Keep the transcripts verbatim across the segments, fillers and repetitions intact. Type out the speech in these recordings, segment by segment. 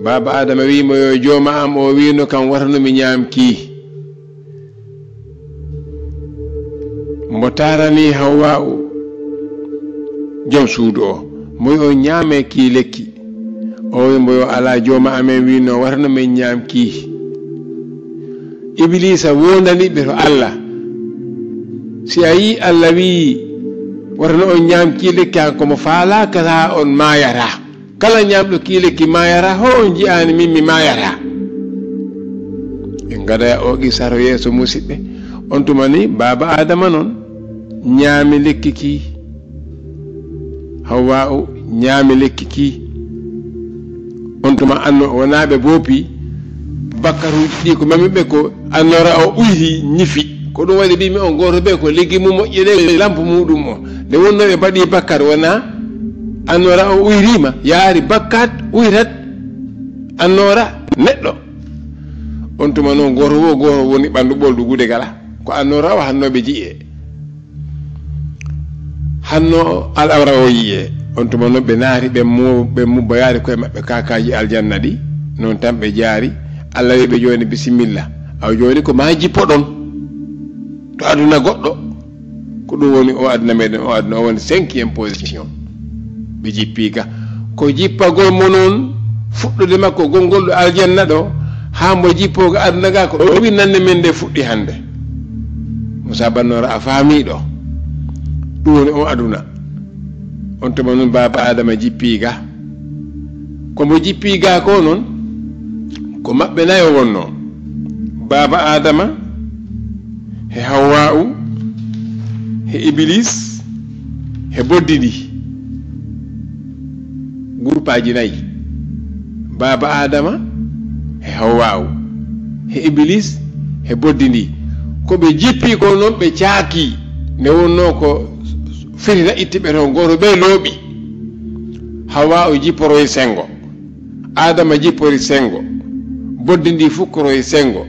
Baaba Aadama wi'i mo, "Yo jooma am o wi'no kam wata no mi ñaam kii." Mbo taarani Hawwaa'u jom suudu o, mbo yo ñaame kii lekki. O wi mbo, "Yo alaa, jooma amen wi'no wata no men ñaam kii." Ibiliisa wondani ɓe to Alla. Si a yii Alla wi'i, "Wata no on ñaam kii lekki, han ko mo faalaaka taa on maayataa." Kala ñaamɗo kii lekki maayataa, ho on ji'aani min mi maayataa. En ngada o qissaro yeeso, musiɓɓe. On tuma ni, baaba Aadama non ñaami lekki kii. Hawwaa'u ñaami lekki kii. On tuma anno wonaaɓe boopi, bakkaruuji ɗi ko mami ɓe ko annoora o uyri ñifi. Ko ɗum waɗi mbiimi on gooto ɓe ko leggi mum moƴƴere e lampu muɗum o. Nde wonno ɓe mbaɗi bakkar wona annoora o uyriima, yaari bakkat uyrat annoora neɗɗo. On tuma noon gooto wo gooto woni ɓanndu ɓoldu gude gala. Ko annoora o hanno ɓe ji'e. Hanno al'amra o yi'e. On tuma noon ɓe naati, ɓe mu-, ɓe mubba yaari koye maɓɓe kaakaaji aljanna ɗi. Noon tan ɓe jaari. Alla wi ɓe jooni, "Bisimilla." Awa jooni ko maa jippoɗon to aduna goɗɗo. Ko ɗum woni o aduna meɗen, o aduna o woni cinquième position. Ɓe jippi ga. Ko jippagol mo noon, fuɗɗude makko gongol ɗo aljanna ɗo, haa mbo jippo ga aduna ga, ko ɗo winnande men nde fuɗɗi hannde. Musa Bannoora, a faamii ɗo? Ɗum woni o aduna. On tuma noon baaba Aadama jippi ga. Ko mbo jippi ga ko noon, ko maɓɓe nayo wonno. Baaba Aadama, he Hawwaa'u, he Ibiliis, he boddi ndi. Guruppaaji nayi. Baaba Aadama, he Hawwaa'u, he Ibiliis, he boddi ndi. Ko ɓe jippi ko noon ɓe caaki. Nde wonno ko fitina itti ɓe toon, gooto ɓe looɓi. Hawwaa'u jipporoyi senngo. Aadama jippori senngo. Boddi ndi fukkoroyi senngo.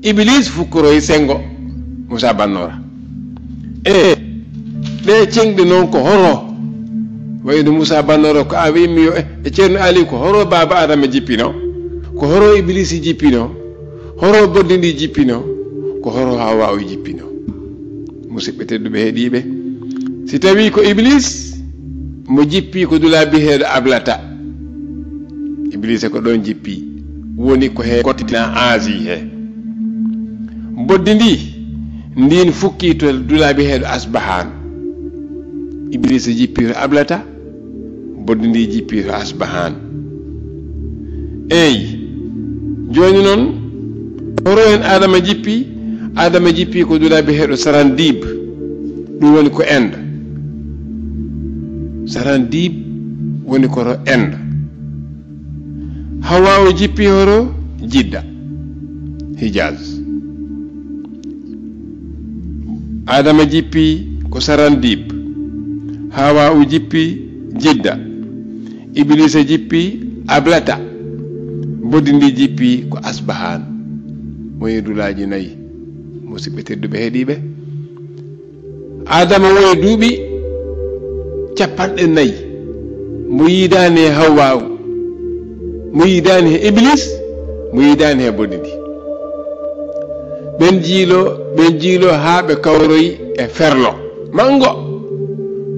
Ibiliis fukkoroyi senngo. Musa Bannoora. E ɗe ceŋɗe noon ko horo? Wayno Musa Bannoora ko a wi'mi yo e, e Ceerno Ali, ko horo baaba Aadama jippino? Ko horo Ibiliisi jippino? Horo boddi ndi jippino? Ko horo Hawwaa'u jippino? Musiɓɓe tedduɓe heɗiiɓe, si tawii ko Ibiliis, mo jippi ko dula biyeteeɗo Ablata. Ibiliisa ko ɗoon jippi, woni ko he kottina Aasi he. Boddi ndi, ndiin fukki to dula biyeteeɗo Asbahaan. Ibiliisa jippi to Ablata, boddi ndi jippi to Asbahaan. Eey, jooni noon, horo heen Aadama jippi? Aadama jippi ko dula biyeteeɗo Sarandiib, ɗum woni ko Inde. Sarandiib woni ko to Inde. Hawwaa'u jippi horo? Jidda, Hijaaz. Aadama jippi ko Sarandiib. Hawwaa'u jippi Jidda. Ibiliisa jippi Ablata. Boddi ndi jippi ko Asbahaan. Woni dulaaji nayi. Musiɓɓe tedduɓe heɗiiɓe, Aadama woni duuɓi capanɗe nayi. Mo yiidaani he Hawwaa'u, mo yiidaani he Ibiliis, mo yiidaani he boddi ndi. Ɓen jiilo, ɓen jiilo haa ɓe kawroyi e ferlo manngo.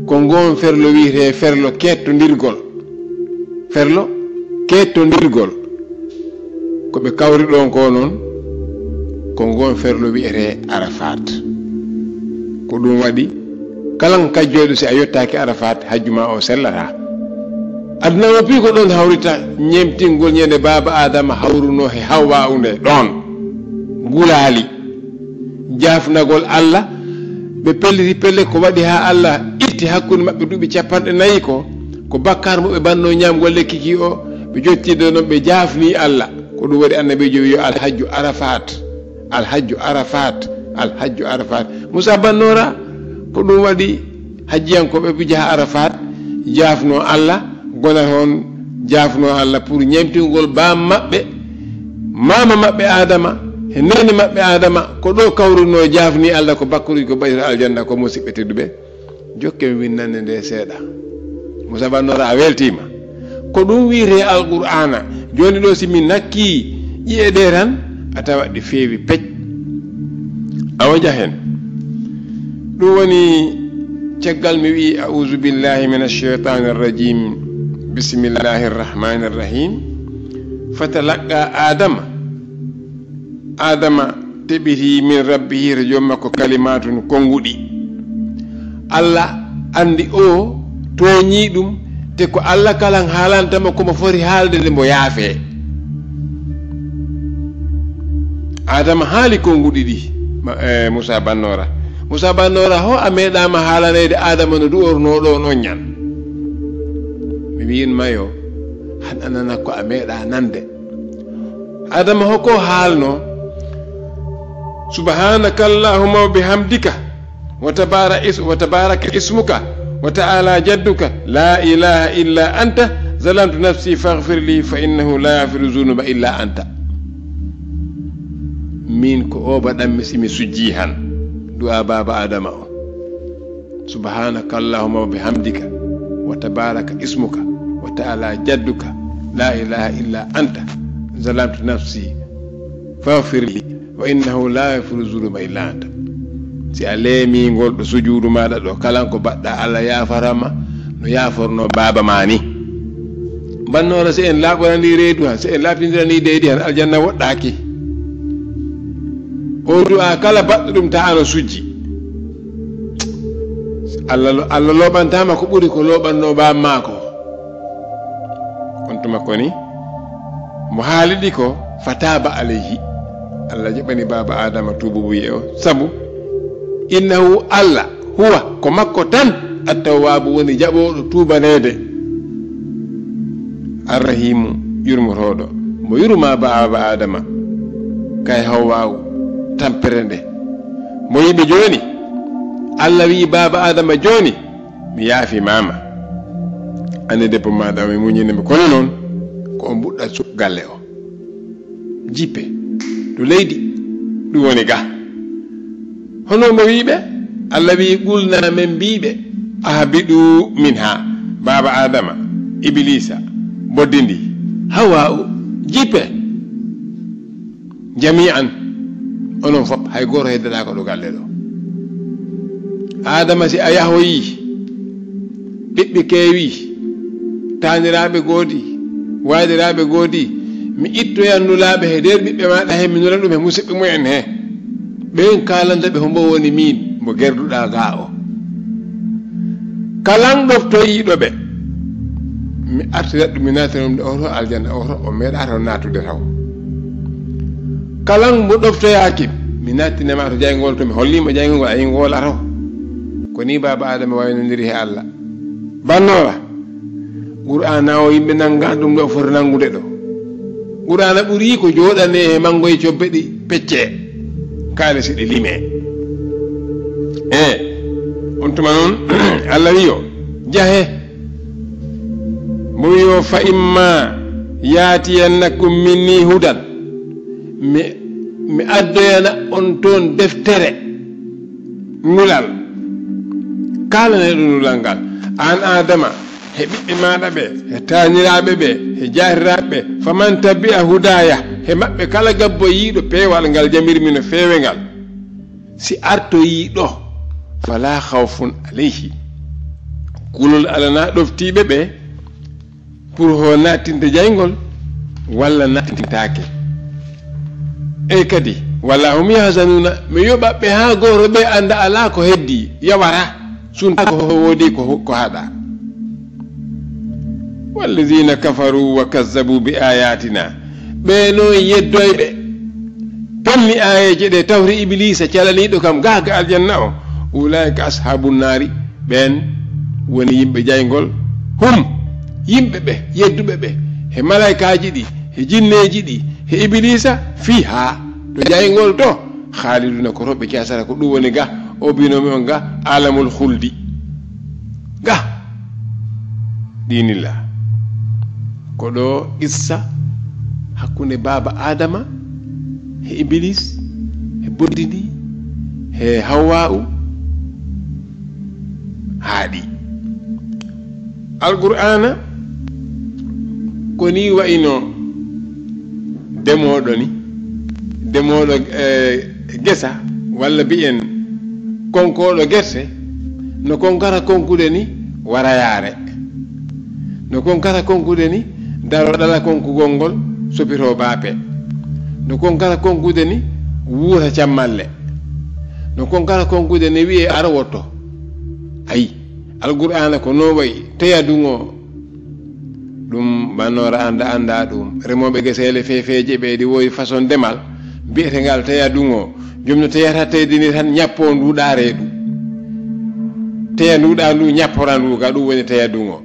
Ko ngoon ferlo wiyetee ferlo keettondirgol. Ferlo keettondirgol. Ko ɓe kawri ɗoon ko noon, ko ngoon ferlo wiyetee Arafaat. Ko ɗum waɗi, kala kajjooɗo, si a yottaaki Arafaat, hajju maa o sellataa. Aduna o fii ko ɗoon hawrita, ñeemtingol ñande baaba Aadama hawrunoo he Hawwaa'u nde ɗoon. Gulaali. Jaafnagol Alla, ɓe pelliti pelle ko waɗi haa Alla itti hakkunde maɓɓe duuɓi capanɗe nayi ko, ko bakkaar mo ɓe mbaɗnoo ñaamgol lekki ki o, ɓe jottiiɗo noon ɓe jaafnii Alla. Ko ɗum waɗi Annabiijo wi'i, "Alhajju Arafaat, Alhajju Arafaat, Alhajju Arafaat." Musa Bannoora, ko ɗum waɗi hajjiyankooɓe ɓe njaha Arafaat, jaafnoo Alla, gona toon, jaafnoo Alla pour ñeemtingol baam maɓɓe, maama maɓɓe Aadama, he neene maɓɓe Aadama, ko ɗo kawrunoo, jaafnii Alla, ko bakkaruuji ko mbaɗi to aljanna ko, musiɓɓe tedduɓe. Jokken winnande nde seeɗa. Musa Bannoora, a weltiima. Ko ɗum wiyetee Alqur'aana. Jooni ɗo, si mi nakkii ƴi'e ɗe tan, a tawa ɗi feewi pec. Awa njahen. Ɗum woni caggal mi wi'i, "A'uuzu billaahi mina sheytaani rajim. Bismillaahi rahmaani rahim. Fatalaqqa Aadama." Aadama teɓitii min rabbihi, to joom makko, kalimaatun konnguɗi. Alla anndi o tooñii ɗum, te ko Alla kalan haalanta mo ko mo foti haalde nde mo yaafee. Aadama haali konnguɗi ɗi, ma-, eh, Muusaa Bannoora. Muusaa Bannoora, ho a meeɗaama haalaneyde Aadama no du'ornoo ɗoon on ñan? Mi wi'in ma yo, han a nana ko a meeɗaa nande. Aadama hoko haalno, "Subhaanaka Allaahumma wa bihamdika, wa tabaara is-, wa tabaaraka ismuka, wa ta'aala jadduka, laa ilaaha illaa anta, zalamtu nafsi faghfir li, fa innahu laa yaghfiru zunuuba illaa anta." Miin ko o baɗanmi si mi sujjii han. Du'aa baaba Aadama o. "Subhaanaka Allaahumma wa bihamdika, wa tabaaraka ismuka, wa ta'aala jadduka, laa ilaaha illaa anta, zalamtu nafsi, faghfir li, fa innahu laa yaghfiru zunuuba illaa anta." Si a leemii ngol ɗo sujuudu maaɗa ɗo, kalan ko baɗɗaa, Alla yaafaran ma, no yaafornoo baaba maa ni. Bannoora, si en laaɓoranii reedu han, si en laaɓtindiranii deydi han, aljanna woɗɗaaki. O du'aa kala baɗɗo ɗum, ta ano sujji. Alla lo-, Alla looɓantaama ko ɓuri ko looɓannoo baaba maako. On tuma ko ni, mo haali ɗi ko, "Fataaba alayhi." Alla jaɓani baaba Aadama tuububuye o, sabu, "Innahu Alla, huwa, ko makko tan, Attawwaabu, woni jaɓooɗo tuubaneede, Arrahiimu, yurmotooɗo." Mo yurma baaba Aadama, kay Hawwaawu, tampere nde. Mo yiɓe jooni? Alla wi'i baaba Aadama, "Jooni, mi yaafimaama. An e debbo maaɗa, mi muñinii mi, kono noon, ko on mbuɗɗa su-, galle o. Jippe to leydi, ɗum woni ga." Hono mo wi'i ɓe? Alla wi'i, "Qulnaa, men mbi'i ɓe, ahbitu minhaa, baaba Aadama, Ibiliisa, boddi ndi, Hawwaa'u, jippe. Jamii'an, onon fof, hay gooto heddataako ɗo galle ɗo." Aadama, si a yahoyii, ɓiɓɓe keewii, taaniraaɓe ngoodii, waadiraaɓe ngoodii, mi ittoyan nulaaɓe he nder ɓiɓɓe maaɗa he, mi nula ɗum he musidɓe mumen he. Ɓeen kaalanta ɓe hombo woni miin, mo gerduɗaa gaa o. Kalan ɗoftoyiiɗo ɓe, mi artirat ɗum, mi naatira ɗum nde oto aljanna, oto o meeɗaa to naatude taw. Kalan mo ɗoftoyaaki, mi naattina ma to jayngol, to mi holliima jayngol ngol, a yi ngol a taw. Ko ni baaba Aadama waynondiri he Alla. Bannoora, Qur'aana o yimɓe nannga ɗum ɗo foti nanngude ɗo. Qur'aana ɓurii ko jooɗanee he manngo e cobbe ɗi peccee. Kaale si ɗi limee. E on tuma noon, Alla wiyo, "Jahe." Mo wiyo, "Fa imma yaatiyannakum minni hudan." Mi, mi addoyana on toon deftere. Nulal. Kaalanee ɗum nulal ngal. Aan Aadama, he ɓiɓɓe maaɗa ɓe, he taaniraaɓe ɓe, he jaatiraaɓe ɓe. "Faman tabi'a hudaaya." He maɓɓe kala gabboyiiɗo peewal ngal jamirmi no feewe ngal. Si artoyii ɗo, "Falaa khawfun alayhi." Kulol alanaa ɗoftiiɓe ɓe. Pour ho nattinde jayngol walla nattintaake. Ey kadi, "wala hum yahzanuna", mi yoɓa ɓe haa gooto ɓe annda alaa ko heddii, yawara, sunta ko woodi ko, ko haɗa. "Wallazina kafaru wa kazzabu bi ayatina", ɓe noon yeddoyɓe, pelli aayeeje ɗe, tawri Ibiliisa calaniiɗo kam gaa ga aljanna o, "ulaa'ika ashaabun naari", ɓeen woni yimɓe jayngol, hum, yimɓe ɓe, yedduɓe ɓe, he malaykaaji ɗi, he jinneeji ɗi, he Ibiliisa, fiihaa, to jayngol to, khaaliduna, ko rewɓe caasara, ko ɗum woni ga, o binoomi on ga, alamul khuldi. Ga, diinillah. Ko ɗo qissa hakkunde baaba Aadama, he Ibiliis, he boddi ndi, he Hawwaa'u, haaɗi. Alqur'aana ko ni wa'ino, Demooɗo ni, demooɗo, eh, gesa, walla mbiyen konkooɗo gerte, no konkata konkude ni warayaare. No konkata konkude ni daro ɗala konkugol ngol sopitoo baape. No konkata konkude ni wuura cammalle. No konkata konkude ni wi'e ara wotto. Ayi, Alqur'aana ko no wayi, teya duŋo. Ɗum bannoora annda, annda ɗum. Remooɓe geseele feefeeje ɓe, ɗi woodi façon demal, mbi'ete ngal teya duŋo. Joom no teyata teydi ni tan, ñappoo ndu ɗa reedu. Teya ndu ɗa ndu, ñappora ndu, ka ɗum woni teya duŋo.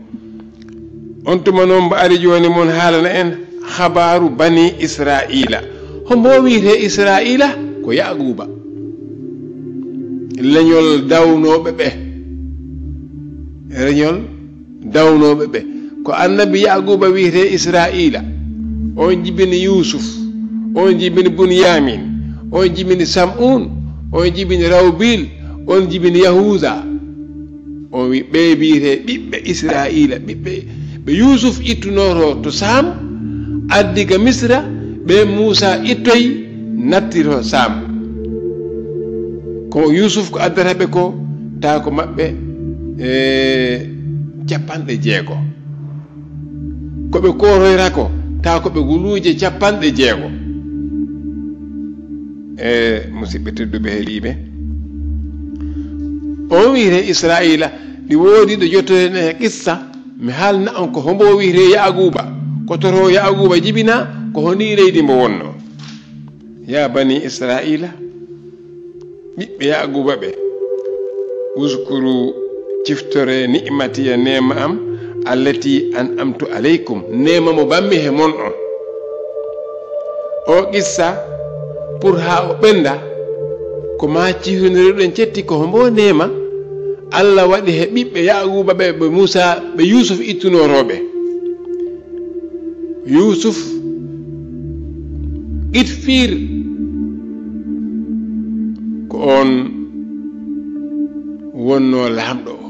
On tuma noon mbo ari jooni mon haalana en habaaru bani Israa'iila. Hombo wi'etee Israa'iila? Ko Yaaquuba. Leñol dawnooɓe ɓe. Leñol dawnooɓe ɓe. Ko annabi Yaaquuba wi'etee Israa'iila. On jibini Yuusuf. On jibini Bunyamin. On jibini Sam'un. On jibini Rawbil. On jibini Yahuuza. On wi-, ɓe wi'etee ɓiɓɓe Israa'iila, ɓiɓɓe ɓe Yuusuf ittunoo to Saam, addi ga Misra, ɓe Muusaa ittoyi, natti to Saam. Ko Yuusuf ko addata ɓe ko, tawa ko maɓɓe, e, capanɗe jeego. Ko ɓe kooroyta ko, tawa ko ɓe guluuje capanɗe jeego. E, musidɓe tedduɓe heɗiiɓe, on wi'etee Israa'iila, ɗi woodi ɗo jottoren e qissa, mi haalna on ko hombo wi'etee Yaaquuba, ko to Yaaquuba jibinaa, ko honii leydi mbo wonnoo. Ya bani Israa'iila, ɓiɓɓe Yaaquuba ɓe, uskuru, ciftore, ni'matiya, neema am, allati an'amtu alaykum, neema mo bammi he mon on. O qissa, pour haa o ɓennda, ko ma cihnoriɗen cetti ko hombo neema Alla waɗi he ɓiɓɓe Yaaquuba ɓe, ɓe Muusaa, ɓe Yuusuf ittunoo ɓe. Yuusuf Qitfiir ko on wonnoo laamɗo o.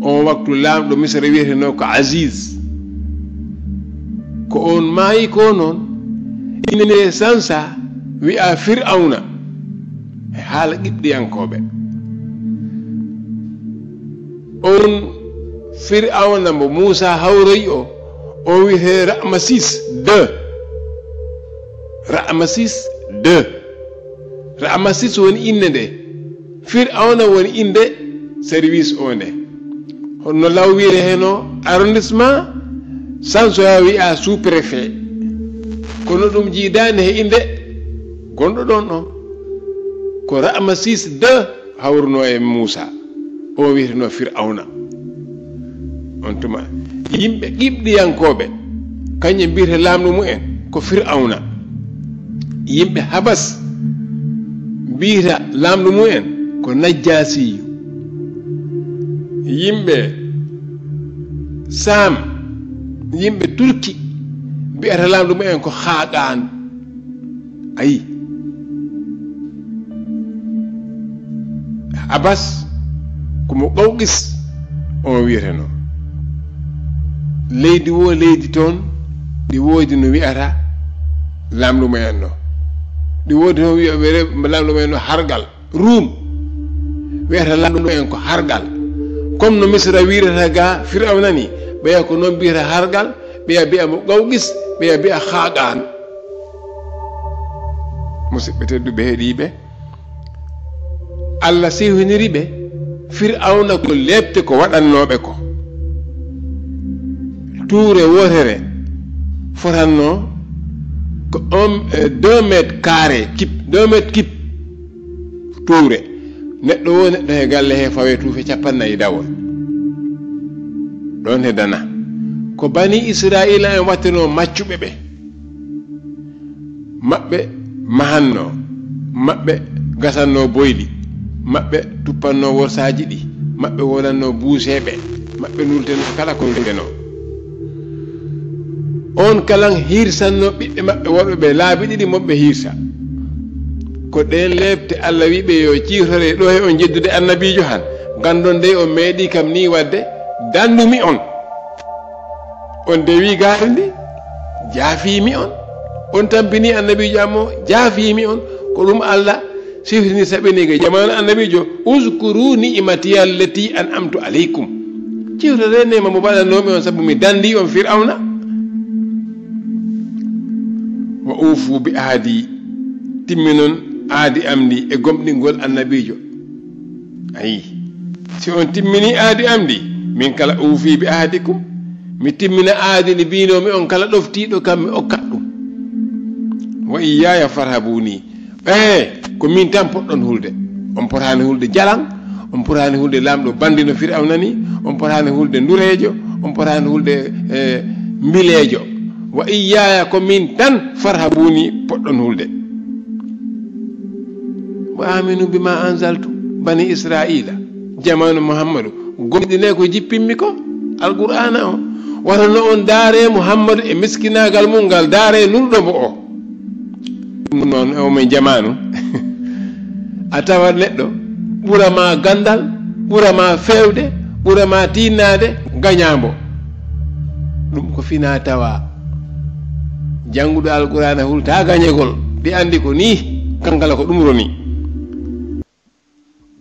On waktu laamɗo Misra wi'etenoo ko Aziz. Ko on maayi ko noon, ine sansa wi'a Fir'awna e haala Qibɗiyankooɓe. On Fir'awna mo Muusaa hawroyi o, o wi'etee Ra'masis deux. Ra'masis deux. Ra'masis woni innde nde. Fir'awna woni innde service o nde. Hono law wi'etee heno arrondissement, sansoya wi'a sous-préfet. Kono ɗum jiidaani he innde gonɗo ɗon ɗon. Ko Ra'masis deux hawruno e Muusaa, o wi'etenoo Fir'awna. On tuma, yimɓe Qibɗiyankooɓe, kañum mbiyata laamɗo mumen ko Fir'awna. Yimɓe Habas mbiyata laamɗo mumen ko Najjaasiyu. Yimɓe Saam, yimɓe Turki mbiyata laamɗo mumen ko Xaagaan. Ayi. Abas, ko mo Qawqis on wi'etenoo. Leydi wo leydi toon, ɗi woodi no wi'ata laamɗo mumen no. Ɗi woodi no wi'a, wi'a laamɗo mumen no Hargal. Ruum wi'ata laamɗo mumen ko Hargal. Comme no Misra wi'irata ga Fir'awna ni, ɓeya ko noon mbiyata Hargal, ɓeya mbi'a mo Qawqis, ɓeya mbi'a Xaagaan. Musidɓe tedduɓe heɗiiɓe, Alla sehoniri ɓe, Fir'awna ko leepte ko waɗannooɓe ko. Tuure wootere fotannoo ko on, eh, deux mètres carrés kip, deux mètres kip. Tuure. Neɗɗo wo neɗɗo he galle he fawe tuufe cappannayi dawol. Ɗon he dana. Ko bani Israa'iila en wattenoo maccuɓe ɓe. Maɓɓe mahannoo, maɓɓe gasannoo boyli, maɓɓe tuppannoo worsaaji ɗi, maɓɓe wodannoo buuseeɓe, maɓɓe nultenoo kala ko nultenoo. On kalan hirsannoo ɓiɓɓe maɓɓe worɓe ɓe laabi ɗiɗi mo ɓe hirsa. Ko ɗeen leepte Alla wi'i ɓe yo ciirtore ɗo he on jeddude annabiijo han. Nganndon dey on meeɗii kam nii waɗde, danndumi on. On dewii gaari ndi, jaafii mi on. On tampini annabiijo am o, jaafiimi on. Ko ɗum Allah sifrini saɓiniiga jamaanu annabiijo: "Uzkuru ni'mati allati an'amtu alaykum." Ciwtore neema mo mbaɗanoomi on sabu mi danndi on Fir'awna. "Wa uufu bi ahdi," timminon aadi am ndi e gomɗingol annabiijo. Ayi, si on timmini aadi am ndi, min kala uufi bi ahdikum, mi timmina aadi ndi mbiinoomi on kala ɗoftiiɗo kam mi okkat ɗum. "Wa iyyaya farhabuni." Ee, ko min tan poɗɗon hulde. On potaani hulde jalan, on potaani hulde laamɗo banndi no Fir'awna ni, on potaani hulde ndureejo, on potaani hulde, eh, mbileejo. "Wa iyyaya," ko min tan farhabuni poɗɗon hulde. "Wa aminu bima anzaltu," bani Israila, jamaanu Muhammadu, gomɗine ko jippinmi ko, Alqur'aana o. Wata no on daare Muhammadu e miskinaagal mum ngal, daare nulɗo mo o. Ɗum noon, e omen jamaanu, a tawat neɗɗo ɓura ma ganndal, ɓura ma feewde, ɓura ma tiinnaade, gañaambo. Ɗum ko fina tawa. Jannguɗo Alqur'aana hulta gañegol, ɗi anndi ko nii, kankala ko ɗum roni.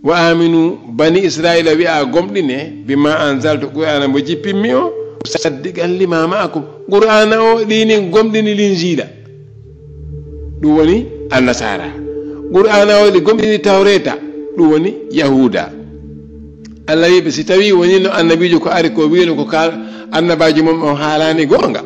"Wa aminu," bani Israila wi'a, gomɗine, "bima anzaltu," Qur'aana mo jippinmi o, "musaddiqan lima ma'akum." Qur'aana o ɗinin gomɗini Linjiila. Ɗum woni Annasaara. Qur'aana o ɗi gomɗini Tawreeta. Ɗum woni Yahuuda. Allah wi'i ɓe, si tawi woni no annabiijo ko ari ko wi'no ko ka annabaajo mum on haalani goonga,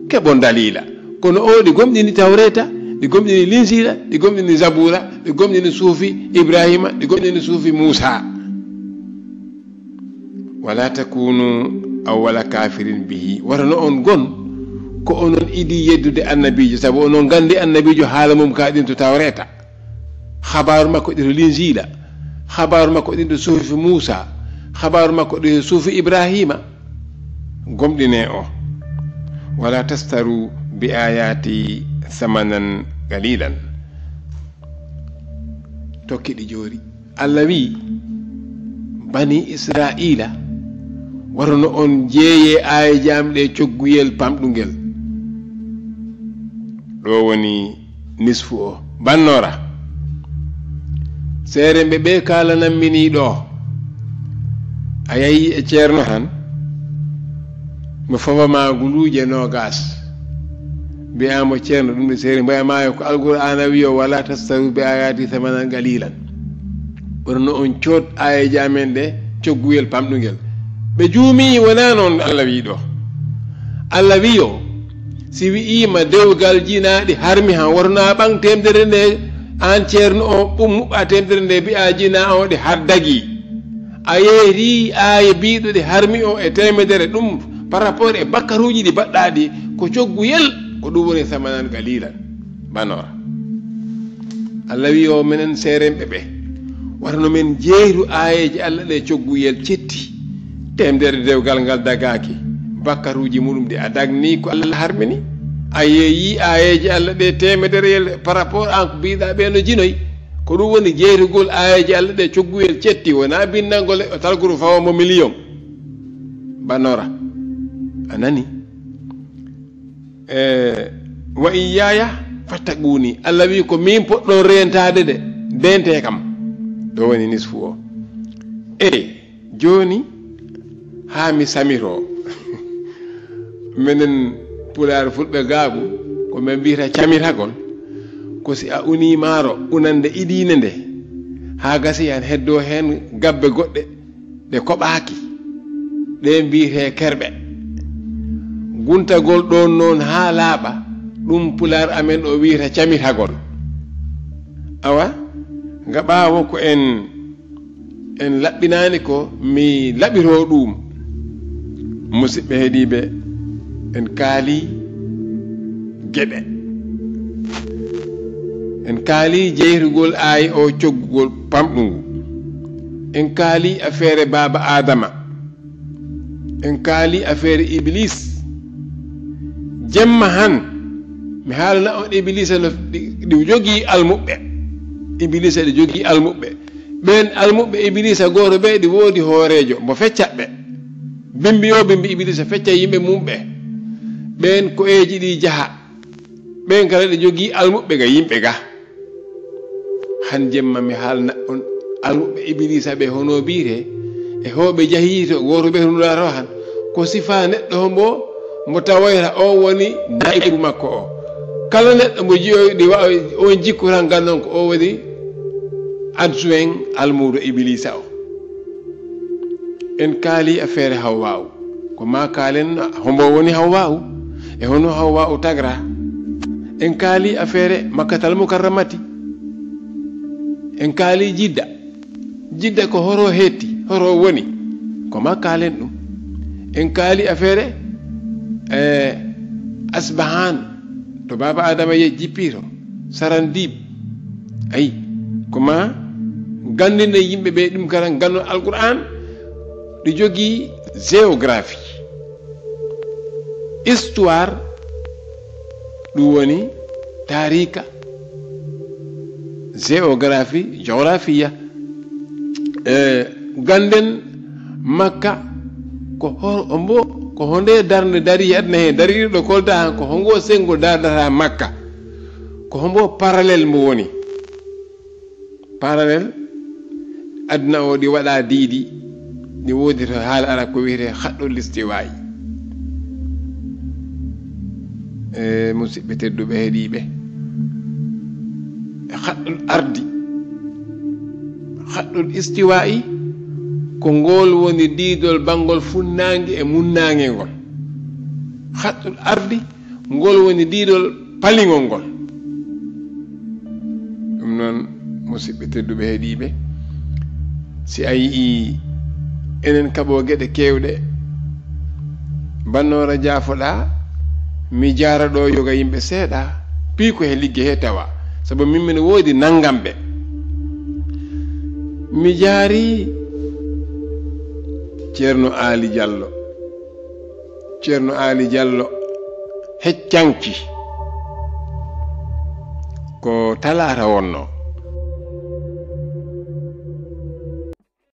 keɓon daliila. Kono o ɗi gomɗini Tawreeta, ɗi gomɗini Linjiila, ɗi gomɗini Zabuura, ɗi gomɗini suufi Ibraahiima, ɗi gomɗini suufi Muusaa. "Wala takunu awwala kafirin bihi." Wata no on gon ko onon idi yeddude annabiijo, sabu onon nganndi annabiijo haala mum ka ɗin to Tawreeta. Habaaru makko ɗi to Linjiila, habaaru makko ɗi to suufi Muusaa, habaaru makko ɗi to suufi Ibraahiima. Gomɗine o. "Wala tastaru bi ayati samanan qalilan." Tokki ɗi joori. Allah wi'i, bani Israa'iila, wata no on jeeyee aayeeje am ɗe cogguyel pamɗungel. Ɗo woni nisfu o. Bannoora. Seeremɓe ɓe kaalanammi nii ɗo. A yahi e ceerno han. Mi fawa ma guluuje noogas. Mbi'aa mo, "Ceerno, ɗum ɗo seeri." Mboya maayo ko Alqur'aana wi'o, "Wala tastaru bi ayati samanan qalilan." Wata no on cood aayeeje amen ɗe cogguyel pamɗungel. Ɓe juumii, wonaa noon Allah wi'i ɗo. Allah wi'o, si wi'iima dewgal jinaaɗi harmi han, wata no a ɓaŋ teemedere nde, aan ceerno o, ɓum muɓɓa teemedere nde, mbi'aa jinaa o ɗi har dagii. A yeerii aaye biiɗo ɗi harmi o e teemedere ɗum par rapport e bakkaruuji ɗi baɗɗaa ɗi, ko cogguyel, ko ɗum woni samanan qalilan. Bannoora. Allah wi'i o, menen seeremɓe ɓe, wata no men jeeyru aayeeje Allah ɗe cogguyel cetti, teemedere dewgal ngal dagaaki, bakkaruuji muɗum ɗi a dagni ko Allah harmini. A yeeyii aayeeje Allah ɗe teemedereyel par rapport an ko mbiiɗaa ɓe no jinoy. Ko ɗum woni jeeyrugol aayeeje Allah ɗe cogguyel cetti, wonaa binndangol e talguru fawa mo miliyon. Bannoora. A nani? E, "Wa iyyaya fattaquni." Allah wi'i, "Ko min poɗɗon reentaade de, deentee kam." Ɗo woni nisfu o. E, jooni, haa mi samiro. Menen Pulaar Fulɓe Gaabu, ko men mbiyata camitagol, ko si a unii maaro, unande idiinde nde, haa gasi han heddoo heen gabbe goɗɗe, ɗe koɓaaki, ɗe mbiyetee kerɓe. Guntagol ɗoon noon haa laaɓa, ɗum Pulaar amen o wiyata camitagol. Awa, nga ɓaawo ko en, en laɓɓinaani ko mi laɓiroo ɗum. Musidɓe heɗiiɓe, en kaalii geɗe. En kaalii jeyrugol aayi o coggugol pamɗungu. En kaalii afeere baaba Aadama. En kaalii afeere Ibiliis. Jemma han, mi haalana on Ibiliisa no ɗi, ɗi jogii almuɓɓe. Ibiliisa ɗi jogii almuɓɓe. Ɓeen almuɓɓe Ibiliisa gooto ɓe ɗi woodi hooreejo, mo feccat ɓe. Bimbi o bimbi Ibiliisa fecca yimɓe mum ɓe. Ɓeen ko'eeji ɗi jaha. Ɓen kala ɗe jogii almuɓɓe ga yimɓe ga. Han jemma mi haalna on almuɓɓe Ibiliisa ɓe hono biyetee, e hooɓe jahii to gooto ɓe hono ɗaaro han. Ko sifa neɗɗo hombo mo tawoyta o woni naa'ibu makko o. Kala neɗɗo mo jiyoy ɗi wa-, on jikku tan ganndon ko o woni adjoint almuudo Ibiliisa o. En kaali affaire Hawwa'u. Ko ma kaalen hombo woni Hawwa'u, e hono Hawwa'u tagra. En kaali affaire Makkatal Mukarramati. En kaali Jidda. Jidda ko horo hetti, horo woni. Ko ma kaalen ɗum. En kaali affaire, eh, Asbahan, to Baaba Adama ye jippito, Sarandib. Ayi, ko ma ganndina yimɓe ɓe ɗum kala ganndon Alqur'an, ɗi jogii géographie. Histoire, ɗum woni taarika, géographie, géographie. E gannden Makka, ko ho-, hombo, ko honde darnde dari aduna he, dari ɗo kolta han, ko hongo sengo dardata Makka, ko hombo parallèle mo woni. Parallèle, aduna o ɗi waɗa diidi, ɗi woodi to haala Arab ko wiyetee khaɗɗul istiwa'i. E musidɓe tedduɓe heɗiiɓe, e khaɗɗul ardi, khaɗɗul istiwa'i, ko ngol woni diidol banngol funnaange e munnaange ngol. Khaɗɗul ardi, ngol woni diidol palingol ngol. Ɗum noon, musidɓe tedduɓe heɗiiɓe, si a yi'i enen kaɓo geɗe keewɗe, bannoora jaafoɗa, mi jaara ɗo yoga yimɓe seeɗa, piiko he ligge he tawa, sabu min mino woodi nanngamɓe. Mi jaari Ceerno Aali Jallo. Ceerno Aali Jallo heccanki ko talaata wonno.